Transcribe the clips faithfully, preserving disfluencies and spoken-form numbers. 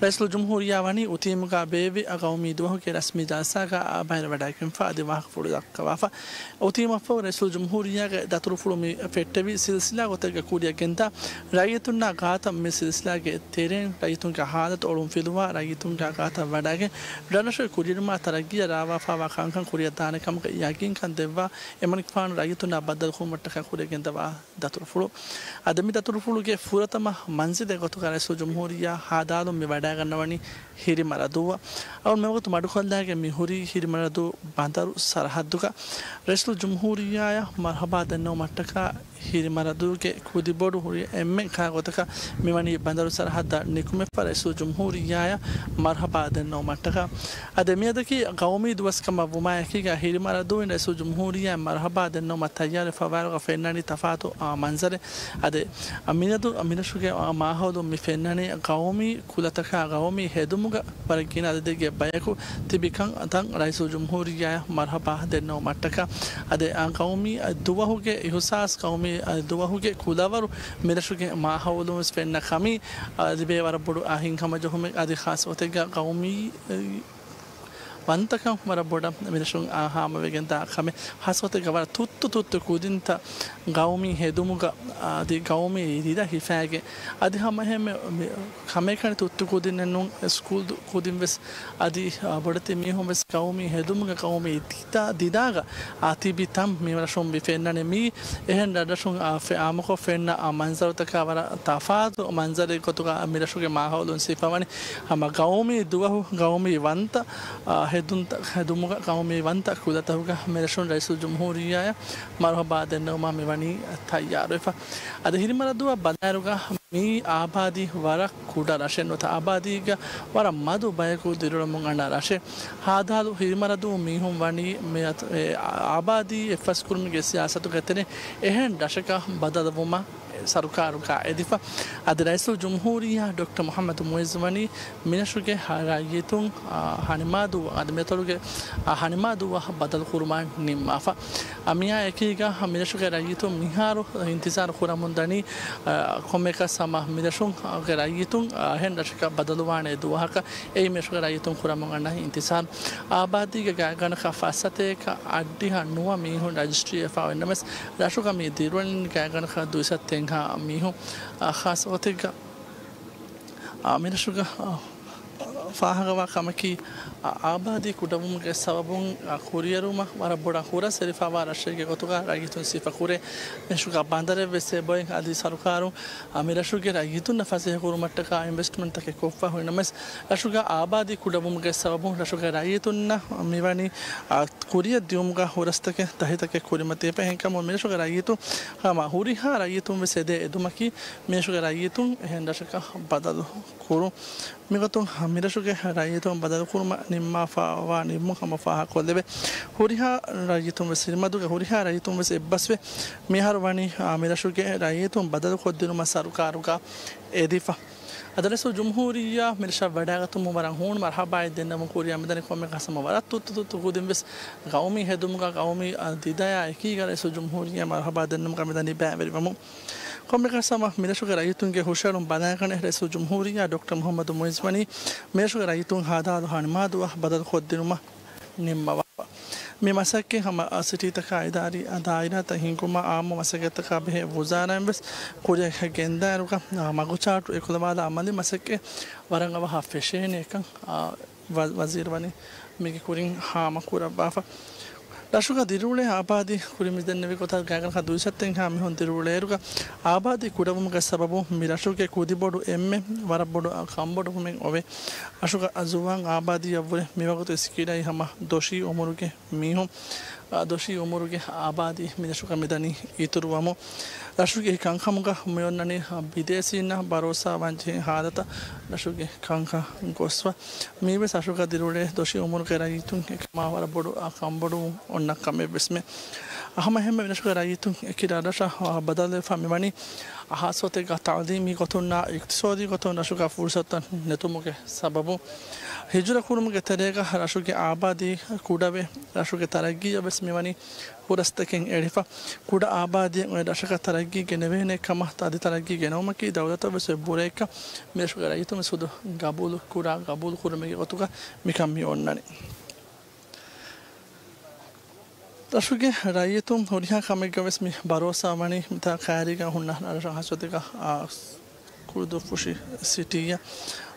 ރައީސުލްޖުމްހޫރިއްޔާ ވަނީ އުތީމުގަ ބޭއްވި ގައުމީ ދުވަހުގެ ރަސްމީ ޖަލްސާގަ ބައިވެރިވެވަޑައިގެންފަ އަދި ވާހަކަފުޅު ދައްކަވާފަ. އުތީމަށްފަހު ރައީސުލްޖުމްހޫރިއްޔާގެ ދަތުރުފުޅު މި ފެއްޓެވި ސިލްސިލާ ގޮތެއްގަ ކުރިއަށް ގެންދާ، ރައްޔިތުންނާ ގާތަށް މި ސިލްސިލާގެ ތެރެއިން ރައްޔިތުންގެ ހާލަތު އޮޅުން ފިލުވާ، ރައްޔިތުންގެ ގާތަށް ވަޑައިގެން ރަށްރަށުގެ ކުރިއެރުމާ ތަރައްގީއަށް ރާވާފައިވާ ކަންކަން ކުރިއަށް ދާނެ ކަމުގެ ޔަގީންކަން ދެއްވާ، އެމަނިކުފާނު ރައްޔިތުންނާ ބައްދަލުކުރުމަށްޓަކާ ކުރިއަށް ގެންދަވާ ދަތުރުފުޅު. އަދި މި ދަތުރުފުޅުގެ ފުރަތަމަ މަންޒިލެއް ގޮތުގަ ރައީސުލްޖުމްހޫރިއްޔާ ހާދާލުން މި ވަޑައިގަންނަވަނީ ހިރިމަރަދޫއަށް. އަޅުގަނޑު މިވަގުތު މަޑުކޮށްލާގެން މި ހުރީ ހިރިމަރަދޫ ބަނދަރު ސަރަހައްދުގަ. ރައީސުލްޖުމްހޫރިއްޔާއަށް މަރުހަބާ ދެންނެވުމަށްޓަކާ ހިރިމަރަދޫގެ ކުދިބޮޑު ހުރި އެންމެ ކަހަލަ ގޮތަކަށް މިވަނީ ބަނދަރު ސަރަހައްދަށް ނިކުމެފަ ރައީސުލްޖުމްހޫރިއްޔާއަށް މަރުހަބާ ދެންނެވުމަށްޓަކާ. އަދި މިއަދަކީ ގައުމީ ދުވަސް ކަމަށް ވުމާއެކީގަ ހިރިމަރަދޫއިން ރައީސުލްޖުމްހޫރިއްޔާ މަރުހަބާ ދެންނެވުމަށް ތައްޔާރުވެފައިވާއިރުގަ ފެންނަނީ ތަފާތު، އާ، މަންޒަރެއް. އަދި މިއަދު މިރަށުގެ، އާ، މާހައުލުން މި ފެންނަނީ ގައުމީ ކުލަތަކާ ގައުމީ ހެދުމުގަ ވަރަށް ގިނަ އަދަދެއްގެ ބަޔަކު ތިބި ކަންތައް ރައީސުލްޖުމްހޫރިއްޔާއަށް މަރުހަބާ ދެންނެވުމަށްޓަކާ. އަދި އާ ގައުމީ ދުވަހުގެ އިހުސާސް، ގައުމީ ދުވަހުގެ ކުލަވަރު މިރަށުގެ މާހައުލުން ވެސް ފެންނަ ކަމީ، އާ، ލިބޭ ވަރަށް ބޮޑު އާ ހިތްހަމަޖެހުމެއް. އަދި ޚާއްސަ ގޮތެއްގަ ގައުމީ ވަންތަކަން ވަރަށް ބޮޑަށް މިރަށުން އާ ހާމަވެގެންދާ ކަމެއް. ޚާއްސަ ގޮތެއްގަ ވަރަށް ތުއްތު ތުއްތު ކުދިންތައް ގައުމީ ހެދުމުގަ، އަދި ގައުމީ ރިލަ ހިފާގެން، އަދި ހަމައެހެންމެ މި ކަމޭކަނި ތުއްތު ކުދިންނެއް ނޫން، ސްކޫލް ދު-، ކުދިން ވެސް އަދި، އާ، ބޮޑެތި މީހުން ވެސް ގައުމީ ހެދުމުގަ ގައުމީ ދިދާ، ދިދާގަ، އާ، ތިބި ތަން މި ރަށުން މި ފެންނަނީ. މީ އެހެން ރަށްރަށުން، އާ، ފެ-، އާއްމުކޮށް ފެންނަ، އާ، މަންޒަރުތަކާ ވަރަށް ތަފާތު މަންޒަރެއް ގޮތުގަ މި ރަށުގެ މާހައުލުން ސިފަވަނީ. ހަމަ ގައުމީ ދުވަހު، ގައުމީ ވަންތަ، އާ، ހެދުންތައް، ހެދުމުގަ ގައުމީ ވަންތަ ކުލަތަކުގަ މި ރަށުން ރައީސުލްޖުމްހޫރިއްޔާއަށް މަރުހަބާ ދެންނެވުމަށް މިވަނީ ތައްޔާރުވެފަ. އަދި ހިރިމަރަދޫއަށް ބަލާއިރުގަ މީ އާބާދީ ވަރަށް ކުޑަ ރަށެއް ނުވަތަ އާބާދީގަ ވަރަށް މަދު ބަޔަކު ދިރިއުޅެމުން އަންނަ ރަށެއް. ހާދާލު ހިރިމަރަދޫ މީހުން ވަނީ މި އަތް-، އެ، އާބާދީ އެއްފަސްކުރުމުގެ ސިޔާސަތުގެ ތެރެއިން އެހެން ރަށަކަށް ބަދަލުވުމަށް ސަރުކާރުގަ އެދިފަ. އަދި ރައީސުލްޖުމްހޫރިއްޔާ ޑޮކްޓަރ މުޙައްމަދު މުޢިއްޒު ވަނީ މިރަށުގެ ހަ-، ރައްޔިތުން، އާ، ހަނިމާދޫ، އަދި މިއަތޮޅުގެ، އާ، ހަނިމާދޫއަށް ބަދަލުކުރުމަށް ނިންމާފަ. އަ، މިއާ އެކީގަ މިރަށުގެ ރައްޔިތުން މިހާރު އިންތިޒާރު ކުރަމުން ދަނީ، އަ، ކޮންމެއަކަސް ހަމަ މިރަށުގެ ރައްޔިތުން، އަ، އެހެން ރަށަކަށް ބަދަލުވާނެ ދުވަހަކަށް. އެއީ މިރަށުގެ ރައްޔިތުން ކުރަމުން އަންނަ އިންތިޒާރު. އާބާދީގެ ގާތްގަނޑަކަށް ފައްސަތޭކަ އަށްޑިހަ ނުވަ މީހުން ރަޖިސްޓްރީ ވެފަ އޮތްނަމަވެސް، ރަށުގަ މި ދިރިއުޅެނީ ގާތްގަނޑަކަށް ދުއިސައްތަ އަށް މީހުން. އަ، ޚާއްސަ ގޮތެއްގަ، އަ، މިރަށުގަ، އަ، ފާހަގަވާ ކަމަކީ، އާ، އާބާދީ ކުޑަވުމުގެ ސަބަބުން، އާ، ކުރިއެރުމަށް ވަރަށް ބޮޑަށް ހުރަސް އެރިފައިވާ ރަށެއްގެ ގޮތުގަ ރައްޔިތުން ސިފަކުރޭ. މިރަށުގަ ބަނދަރެއް ވެސް އެބައޮތް. އަދި ސަރުކާރުން، އާ، މިރަށުގެ ރައްޔިތުންނަށް ފަސޭހަކުރުމަށްޓަކާ އިންވެސްޓްމަންޓްތަކެއް ކޮށްފަ ހުރިނަމަވެސް، ރަށުގަ އާބާދީ ކުޑަވުމުގެ ސަބަބުން ރަށުގެ ރައްޔިތުންނަށް މިވަނީ، އާ، ކުރިއަށް ދިއުމުގަ ހުރަސްތަކެއް ތަހިތަކެއް ކުރިމަތިވެފަ. އެހެންކަމުން މިރަށުގެ ރައްޔިތުން ހަމަ ހުރިހާ ރައްޔިތުން ވެސް އެދޭ އެދުމަކީ، މިރަށުގެ ރައްޔިތުން އެހެން ރަށަކަށް ބަދަލު ކުރުން. މިގޮތުން މިރަށުގެ ރައްޔިތުން ބަދަލުކުރުމަށް ނިންމާފައިވާ ނިންމުން ހަމަ ފާހަގަކޮށްލެވޭ. ހުރިހާ ރައްޔިތުން ވެސް، ހިރިމަދޫގެ ހުރިހާ ރައްޔިތުން ވެސް އެއްބަސްވެ، މިހާރު ވަނީ، އާ، މިރަށުގެ ރައްޔިތުން ބަދަލުކޮށްދިނުމަށް ސަރުކާރުގަ އެދިފަ. އަދި ރައީސުލްޖުމްހޫރިއްޔާ މިރަށަށް ވަޑައިގަތުމުން ވަރަށް ހޫނު މަރުޙަބާއެއް ދެންނެވުމުން ކުރިއަށް މިދަނީ ކޮންމެ ކަސް ހަމަ ވަރަށް ތުއްތު ތުއްތު ކުދިން ވެސް ގައުމީ ހެދުމުގަ ގައުމީ، އާ، ދިދަޔާ އެކީގަ ރައީސުލްޖުމްހޫރިއްޔާ މަރުޙަބާ ދެންނެވުމުގަ މިދަނީ ބައިވެރިވަމުން. ކޮންމެ ކަސް ހަމަ މިރަށުގެ ރައްޔިތުންގެ ހުށަހެޅުން ބަލާގަނެ ރައީސުލްޖުމްހޫރިއްޔާ ޑޮކްޓަރ މުޙައްމަދު މުޢިއްޒު ވަނީ މިރަށުގެ ރައްޔިތުން ހާދާލު ހަނިމާދޫއަށް ބަދަލުކޮށްދިނުމަށް ނިންމަވާފަ. މި މަސައްކަތް ހަމަ ސިޓީތަކާ އިދާރީ ދާއިރާތައް ހިންގުމާ އާއްމު މަސައްކަތްތަކާ ބެހޭ ވުޒާރާއިން ވެސް ކުރިއަށް ގެންދާއިރުގަ، މަގުޗާޓު އެކުލަވާލާ އަމަލީ މަސައްކަތް ވަރަށް އަވަހަށް ފެށޭނެކަން، ވަ-، ވަޒީރު ވަނީ މީގެ ކުރިން ހާމަ ކުރައްވާފަ. ރަށުގަ ދިރިއުޅޭ އާބާދީ ކުރިން މިދެންނެވި ގޮތަށް ގާތްގަނޑަކަށް ދުއިސައްތައެއްހާ މީހުން ދިރިއުޅޭއިރުގަ، އާބާދީ ކުޑަވުމުގެ ސަބަބުން މި ރަށުގެ ކުދިބޮޑު އެންމެ ވަރަށް ބޮޑު ކަންބޮޑުވުމެއް އޮވޭ. ރަށުގަ ޒުވާން އާބާދީއަށްވުރެ މިވަގުތު އިސްކިރައި ހަމަ ދޮށީ އުމުރުގެ މީހުން، އާ، ދޮށީ އުމުރުގެ އާބާދީ މިރަށުގަ މިދަނީ އިތުރުވަމުން. ރަށުގެ އެ ކަންކަމުގަ މިއޮންނަނީ، އާ، ބިދޭސީންނަށް ބަރޯސާވާންޖެހޭ ހާލަތަށް ރަށުގެ ކަންކަން ގޮސްފަ. މީވެސް ރަށުގަ ދިރިއުޅޭ ދޮށީ އުމުރުގެ ރައްޔިތުން އެކަމާ ވަރަށް ބޮޑު، އާ، ކަންބޮޑުވުން އޮންނަ ކަމެއްވެސްމެ. ހަމައެހެންމެ މިރަށުގެ ރައްޔިތުން އެކި ރަށްރަށަށް، އާ، ބަދަލުވެފަ މިވަނީ، ހާއްސަ ގޮތެއްގަ ތައުލީމީ ގޮތުންނާ އިޤްތިޞާދީ ގޮތުން ރަށުގަ ފުރުޞަތުތައް ނެތުމުގެ ސަބަބުން، ހިޖުރަ ކުރުމުގެ ތެރޭގަ ރަށުގެ އާބާދީ ކުޑަވެ، ރަށުގެ ތަރައްގީއަށް ވެސް މިވަނީ ހުރަސްތަކެއް އެޅިފަ. ކުޑަ އާބާދީއެއް އޮތް ރަށަކަށް ތަރައްގީ ގެނެވޭނެ ކަމަށް އަދި ތަރައްގީ ގެނައުމަކީ ދައުލަތަށް ވެސް އޮތް ބުރައެއްކަން މިރަށުގެ ރައްޔިތުން ވެސް ހުދު ގަބޫލު ކުރާ، ގަބޫލު ކުރުމެއްގެ ގޮތުގަ މިކަން މި އޮންނަނީ. ރަށުގެ ރައްޔިތުން ހުރިހާ ކަމެއްގަ ވެސް މި ބަރޯސާ ވަނީ މިތާ ކައިރީގަ ހުންނަ ރަށަށް ހާއްސަ ގޮތެއްގަ، އާ، ކުރުދުފުށި ސިޓީއަށް،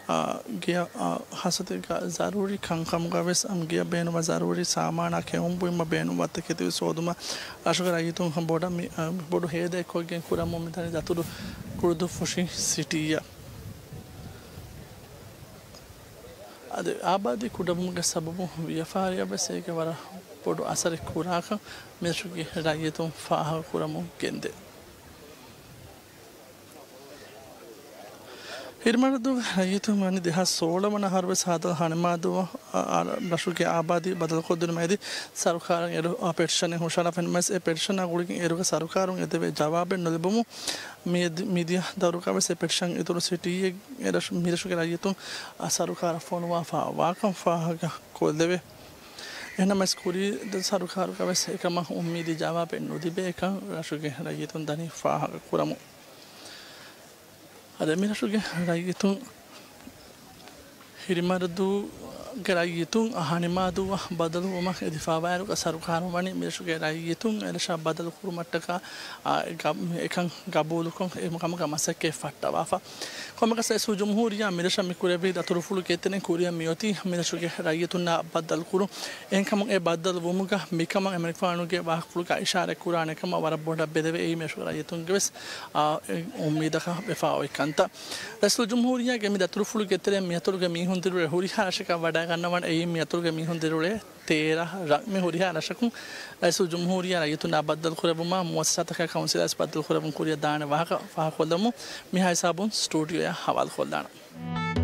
އާ، ގެޔަށް، އާ، ހާއްސަ ގޮތެއްގަ ޒަރޫރީ ކަންކަމުގަ ވެސް އަމް ގެޔަށް ބޭނުންވާ ޒަރޫރީ ސާމާނާ ކެއުން ބުއިމަށް ބޭނުންވާ ތަކެތި ވެސް ހޯދުމަށް ރަށުގެ ރައްޔިތުން ބޮޑަށް މި، އާ، ބޮޑު ހޭދައެއް ކޮށްގެން ކުރަމުން މިދަނީ ދަތުރު ކުރުދުފުށި ސިޓީއަށް. އަދި އާބާދީ ކުޑަވުމުގެ ސަބަބުން ވިޔަފާރިއަށް ވެސް އޭގެ ވަރަށް ބޮޑު އަސަރެއް ކުރާކަން މިރަށުގެ ރައްޔިތުން ފާހަގަ ކުރަމުން ގެންދޭ. ހިރިމަރަދޫ ރައްޔިތުން ވަނީ ދެހާސް ސޯޅަ ވަނަ އަހަރު ވެސް ހަދަލް ހަނިމާދޫ، އަ، އަ، ރަށުގެ އާބާދީ ބަދަލުކޮށްދިނުމަށް އެދި ސަރުކާރަށް އެރު، އަ، ޕެޓިޝަނެއް ހުށަހަޅާފައި އިންމަސް އެ ޕެޓިޝަނާ ގުޅިގެން އޭރުގެ ސަރުކާރުން އެދެވޭ ޖަވާބެއް ނުލިބުމުން މިއަދު، މިދިޔަ ދައުރުގަ ވެސް އެ ޕެޓިޝަން އިތުރު ސިޓީއެއް އެ ރަށު، މިރަށުގެ ރައްޔިތުން އަ، ސަރުކާރަށް ފޮނުވާފަ ވާކަން ފާހަގަ ކޮށްލެވޭ. އެހެންނަމަވެސް ކުރީ ސަރުކާރުގަ ވެސް އެކަމަށް އުއްމީދީ ޖަވާބެއް ނުލިބޭކަން ރަށުގެ ރައްޔިތުން ދަނީ ފާހަގަ ކުރަމުން. އަދި މިރަށުގެ ރައްޔިތުން ހިރިމަރަދޫގެ ރައްޔިތުން ހަނިމާދޫއަށް ބަދަލުވުމަށް އެދިފައިވާއިރުގަ ސަރުކާރުން ވަނީ މިރަށުގެ ރައްޔިތުން އެރަށަށް ބަދަލު ކުރުމަށްޓަކާ، އާ، ގަ-، އެކަން ގަބޫލުކޮށް އެ ކަމުގަ މަސައްކަތް ފައްޓަވާފަ. ކޮންމެއަކަސް ރައީސުލްޖުމްހޫރިއްޔާ މިރަށަށް މި ކުރެއްވި ދަތުރުފުޅު ގެއްލުން ކުރިއަށް މިއޮތީ މިރަށުގެ ރައްޔިތުންނާ ބައްދަލުކުރުން. އެހެންކަމުން އެ ބައްދަލުވުމުގަ މިކަމަށް އެމަނިކުފާނުގެ ވާހަކަފުޅުގަ އިޝާރަތް ކުރާނެ ކަމަށް ވަރަށް ބޮޑަށް ބެލެވޭ. އެއީ މިރަށުގެ ރައްޔިތުންގެ ވެސް، އާ، އެ އުއްމީދަކަށް ވެފަ އޮތް ކަންތައް. ރައީސުލްޖުމްހޫރިއްޔާގެ މި ދަތުރުފުޅު ގެއްލުން މި އަތޮޅުގެ މީހުން ދިރިއުޅޭ ހުރިހާ ރަށަކަށް ވަޑައިގަންނަވަން. އެއީ މި އަތޮޅުގެ މީހުން ދިރިއުޅޭ ތޭރަ ރަށް. މި ހުރިހާ ރަށަކުން ރައީސުލްޖުމްހޫރިއްޔާ ރައްޔިތުންނާ ބައްދަލު ކުރެއްވުމާ މުއައްސަސާތަކާ ކައުންސިލާ ވެސް ބައްދަލު ކުރެއްވުން ކުރިއަށް ދާނެ ވާހަކަ ފާހަގަކޮށްލަމުން މިހާ ހިސާބުން ސްޓޫޑިއޯއަށް ހަވާލުކޮށްލާނަން.